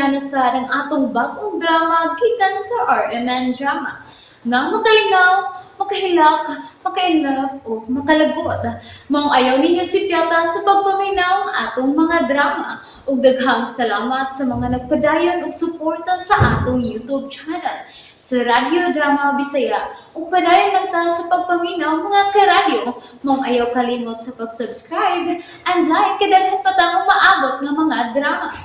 Amihan na sad ang atong bagong drama gikan sa RMN Drama. Nga makalingaw, makahilak, maka-inlove o makalagot. Maong ayaw ninyo sipyata sa pagpaminaw ang atong mga drama. Ug daghang salamat sa mga nagpadayon og suporta sa atong YouTube channel sa Radyo Drama Bisaya. Ug padayon lang ta sa pagpaminaw, mga karadyo. Maong ayaw kalimot sa pag-subscribe and like kay daghan pa tang umaabot nga mga drama.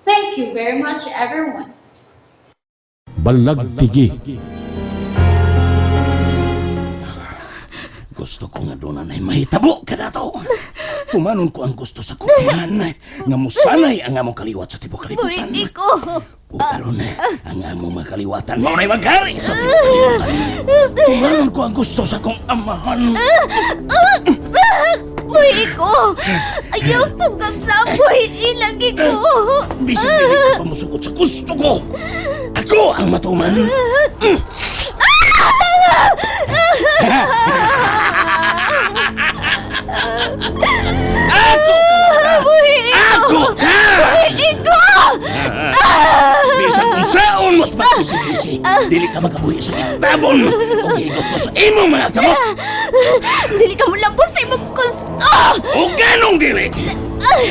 Thank you very much, everyone. Balagtigi. Gusto ko nga doon na mahitabo kanato. Tumanon ko ang gusto sa kumahan nga musanay ang among kaliwat sa tibok kalibutan. Buhi ko. Ug karon ang among mga kaliwatan mao na'y maghari sa tibok kalibutan. Tumanon ko ang gusto sa kong amahan. Buhi ko. Ayaw kong gamsa. Buhi ilang ko. Bisan dili ka pamusugot sa gusto ko. Ako ang matuman. Ako ka! Buhi Ako ka! ko. Bisan kung saon mas pagkisi-kisi, dili ka makabuhi sa itabon o gihigot ko sa imong mga kamot. Dili ka mo lang po sa imong gusto. O ganong dili!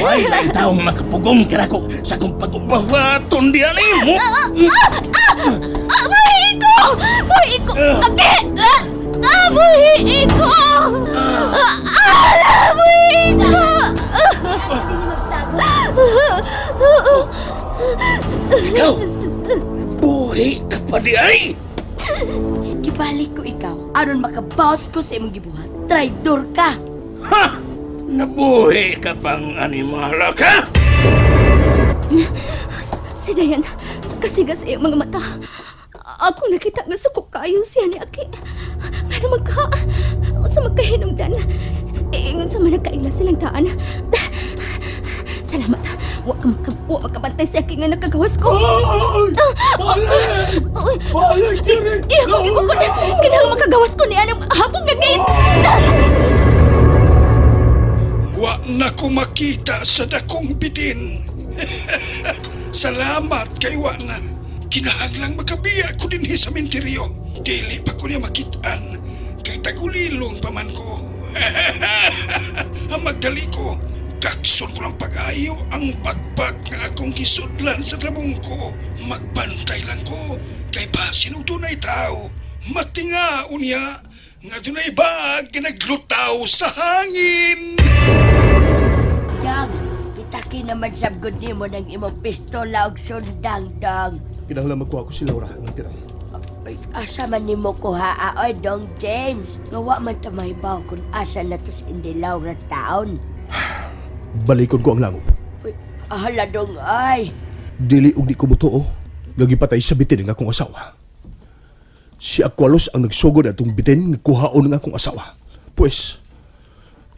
Way laing taong makapugong kanako sa akong pag-ubahaton diyan nimo. Ah, buhi ko. Buhi ko. Age. Ah, ah, buhi ko. Ah, ah, buhi ko. Ikaw, buhi ka pa di ay! Gibalik ko ikaw aron makabawas ko sa imong gibuhat. Traidor ka. Ha! Nabuhi ka pang animala ka? Si Dayan, kasiga sa iyong mga mata. Ako nakita nga sa kukayo siya ni Aki. Nga naman ka, unsa magkahinungdan. Iingon sa mga nagkaila silang taan. Salamat. Wa makabantay si Aki nga nakagawas ko. Balik! Iya ko gikukon. Kinahanglan makagawas ko ni anang hapong nga gate. Wa na ko makita sa dakong bitin. Salamat kay wa na. Kinahanglang makabiya ko dinhi sa menteryo. Dili pa ko niya makitaan. Kay tagulilong pa man ko. Ang magdali ko. Kakson ko lang pag-ayo ang pagpag nga akong gisudlan sa trabong ko. Magbantay lang ko kay basin og dunay tao. Matinga unya nga dunay bag nga naglutaw sa hangin. Dang, kita kinaman sa gud nimo ng imong pistola og sundang, dang. Kinahanglan magkuha ko si Laura ng tirang. Ay, asa man nimo kuha oy, Dong James? Nga wa man ta mahibaw kung asa na to si Inday Laura taon. Balikon ko ang langop. Uy, ahala dong ay. Dili og di ko mutuo nga gipatay sa bitin ang akong asawa. Si Aqualos ang nagsugod atong bitin nga kuhaon ang akong asawa. Pues,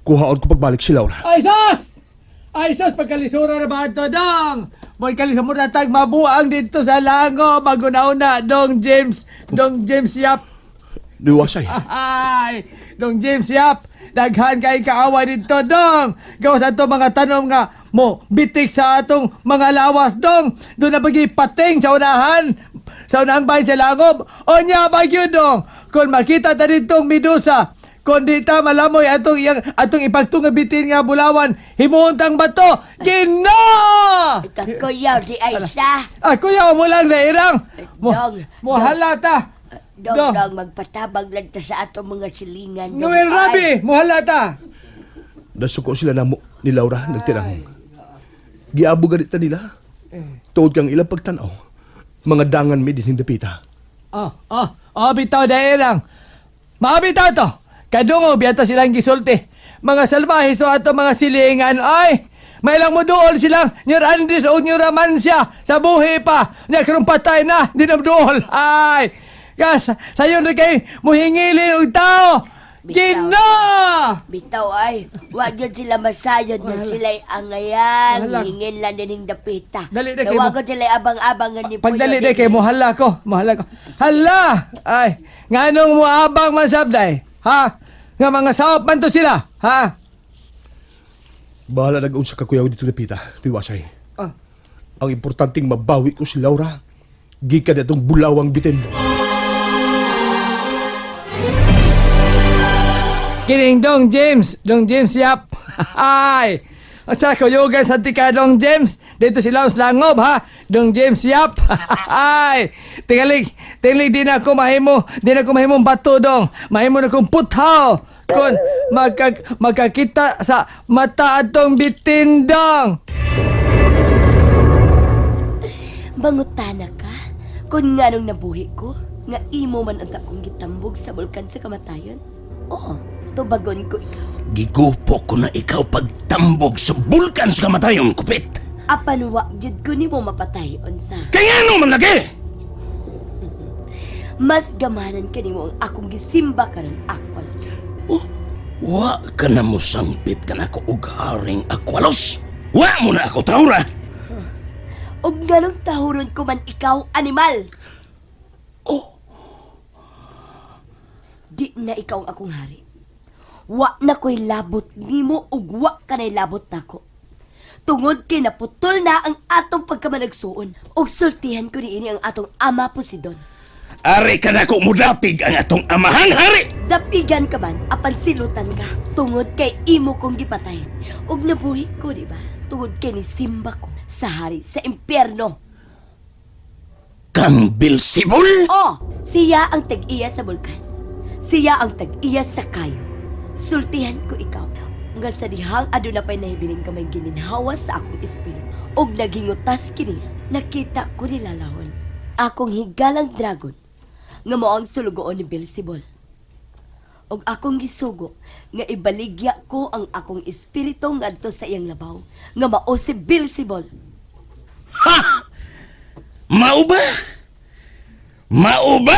kuhaon ko pagbalik si Laura. Ay sus! Ay sus, pagkalisura na ba ito, dong? Boy, kalisura mo na tag mabuang dito sa lango. Bago na una, Dong James. Dong James Yap. Niwasay. Ay, Dong James Yap. Daghan kay kaawa dito, dong. Gawas ato mga tanom nga mo bitik sa atong mga lawas, dong. Doon na bagi pating sa unahan. Sa unahang bahay sa langob. Onya, bagyo, dong. Kung makita ta ditong medusa, kung di ta malamoy atong iyang atong ipagtunga bitin nga bulawan, himuon tang bato. Ginoo! Kakuyaw si Aisa. Ah, kuya, mo lang na irang. Mo, Dong, mo halata. Dong, Dong. dong, magpatabang lang ta sa atong mga silingan. Dong, Noel ay. Rabi, mo halata. Nasuko sila namo ni Laura nagtirang. Giabo ganita nila. Tuod kang ilang pagtanaw. Mga dangan mi dinhing dapita. Oh, bitaw dahil lang. Mabitaw to. Kadungo, biyata silang gisulti. Mga salbahe so ato mga silingan, ay! May lang mo duol silang New Andres o New Ramansya sa buhi pa. Nya karong patay na, di na duol. Ay! Gas, sayon rin kay muhingilin og tao. Bitaw. Ginoo! Bitaw ay, wa gyud sila masayod na sila'y angayan, Wala. hingin lang din dapita. Dali na kay Wa mo. gyud sila'y abang-abang nga ni Pagdali day kay mohala ko, mohala ko. Hala! Ay, nganong moabang man sabday? Ha? Nga mga saop man to sila, ha? Bahala nag-unsa ka kuyaw dito dapita. Niwasay. Ah. Ang importanteng mabawi ko si Laura. Gikan atong bulawang bitin. Kining Dong James, Dong James Yap. Ay. Sa kuyugan sa tika Dong James, dito sila sa langob ha. Dong James Yap. Ay. Tingalig, tingalig di na ako mahimo, di na ako mahimong bato dong. Mahimo na akong puthaw. Kun magkakita sa mata atong bitin dong. Bangutana ka, kung nganong nabuhi ko, nga imo man ang akong gitambog sa bulkan sa kamatayon. Oo, tubagon ko ikaw. Gigupo ko na ikaw pagtambog sa bulkan sa kamatayon, kupit. Apan wa gyud ko nimo mapatay unsa. Kaya ano man lagi? Mas gamanan kanimo ang akong gisimba karon Aqualos. Oh, wa ka na mo sangpit ka na ko og haring Aqualos. Wa mo na ako taura. Ug nganong tahuron ko man ikaw animal. Oh. Di na ikaw ang akong hari. Wa na ko'y labot nimo ug wa ka na'y labot nako. Tungod kay naputol na ang atong pagkamanagsuon ug sultihan ko niini ang atong ama Poseidon. Ari ka na ko mudapig ang atong amahang hari. Dapigan ka man apan silutan ka tungod kay imo kong gipatay. Ug nabuhi ko, di ba? Tungod kay nisimba ko sa hari sa impyerno. Kang Bilsibol? Oh, siya ang tag-iya sa bulkan. Siya ang tag-iya sa kayo. Sultihan ko ikaw. Nga sa dihang aduna pa'y nahibiling kamay gininhawa sa akong espiritu. Og naghingutas kini, nakita ko nilalahon. Akong higalang dragon, nga mao ang sulugoon ni Beelzebul. Og akong gisugo, nga ibaligya ko ang akong espiritu ngadto sa iyang labaw, nga mao si Beelzebul. Ha! Mao ba? Mao ba?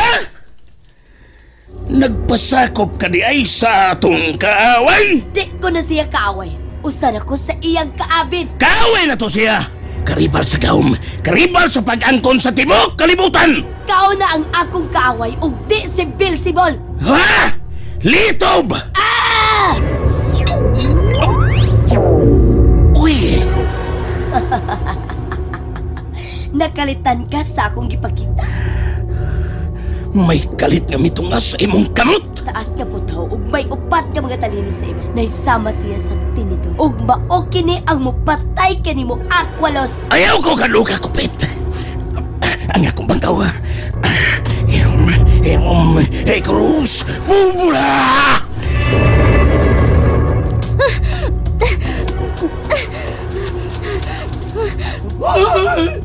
Nagpasakop ka di ay sa atong kaaway? Di ko na siya kaaway. Usa na ko sa iyang kaabin. Kaaway na to siya! Karibal sa gaom, karibal sa pag-angkon sa tibok kalibutan! Kao na ang akong kaaway ug di si Beelzebul. Ha! Litob! Ah! Uy! Nakalitan ka sa akong gipakita. May kalit nga mitungas sa imong kamot! Taas nga putaw ug may upat nga mga talini sa iba. Naisama siya sa tinidor. Ug mao kini ang mupatay kanimo Aqualos. Ayaw ko kaluka, kupit! Ang akong bangkaw, Erom, erom, e cruz, bubula!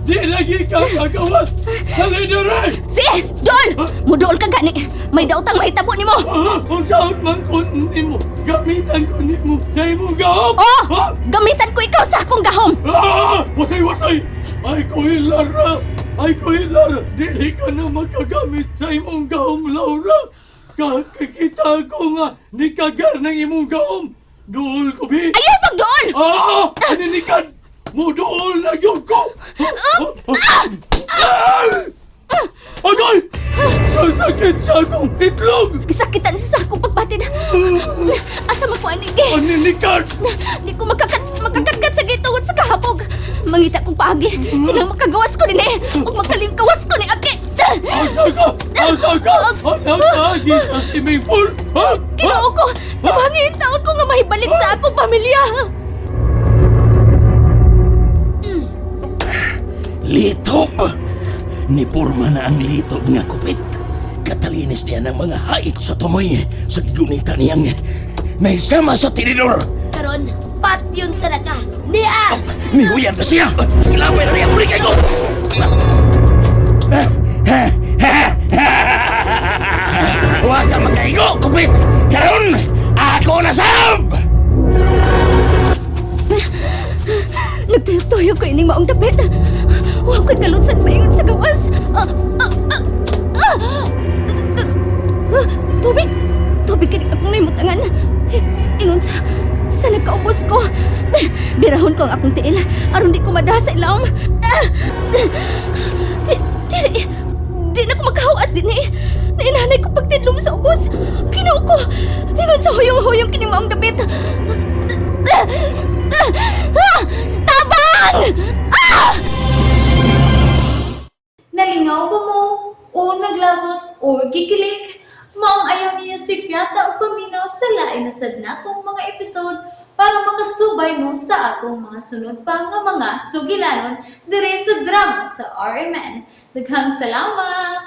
Di lagi ka magawas. Halidere! Sige, dool! Mudool ka gani. May daotang mahitabo nimo. Kung saot man ko nimo, gamitan ko nimo sa imong gahom. Oh! Gamitan ko ikaw sa akong gahom. Ah! Wasay, wasay! Ay ko hilara! Ay ko hilara! Dili ka na makagamit sa imong gahom, Laura! Kakikita ko nga ni kagar ng imong gahom! Duol ko, bi! Ayaw pagdool! Ah! Aninikan! Muduol na yun ko! Ah! Agay! Ang sakit sa akong itlog! Gisakitan siya sa akong pagbatid. Asa man ko anigi? Aninikan! Di ko makakatkat sa gitungod sa kahabog. Mangita kong paagi. Kinang makagawas ko din eh. Ug makalingkawas ko ni Aki. Asa ka! Asa ka! Anang sa swimming pool! Ha? Ginoo ko, tabangin taon ko nga mahibalik sa akong pamilya. Litob! Nipurma na ang litob nga kupit. Katalinis niya ng mga hait sa tumoy sa gunita niyang naisama sa tinidor. Karon, patyon talaga. Niya! Nihuyan ba siya? Kilawin na niya muli kayo! Huwag ka makaigo, kupit! Karon, ako na sab! Nagtuyok-tuyok ko ining maong dapit. Wa ko'y kalutsad maingon sa gawas. Ah, ah, ah, ah. Ah, tubig! Tubig kini akong naimutangan. Ingon sa nagkaubos ko. Birahon ko ang akong tiil aron di ko madaha sa ilawom. Ah, Di, di, di na ko makahawas din eh. Nainanay ko pagtidlom sa ubos. Ginoo ko. Ingon sa huyong-huyong kini maong dapit. Ah! Tabang! Ah! Nalingaw ba mo? O naglagot o gikilig? Maong ayaw niyo si Piata o paminaw sa lain na sad natong mga episode para makasubay mo sa atong mga sunod pa nga mga sugilanon dire sa drama sa RMN. Daghang salamat!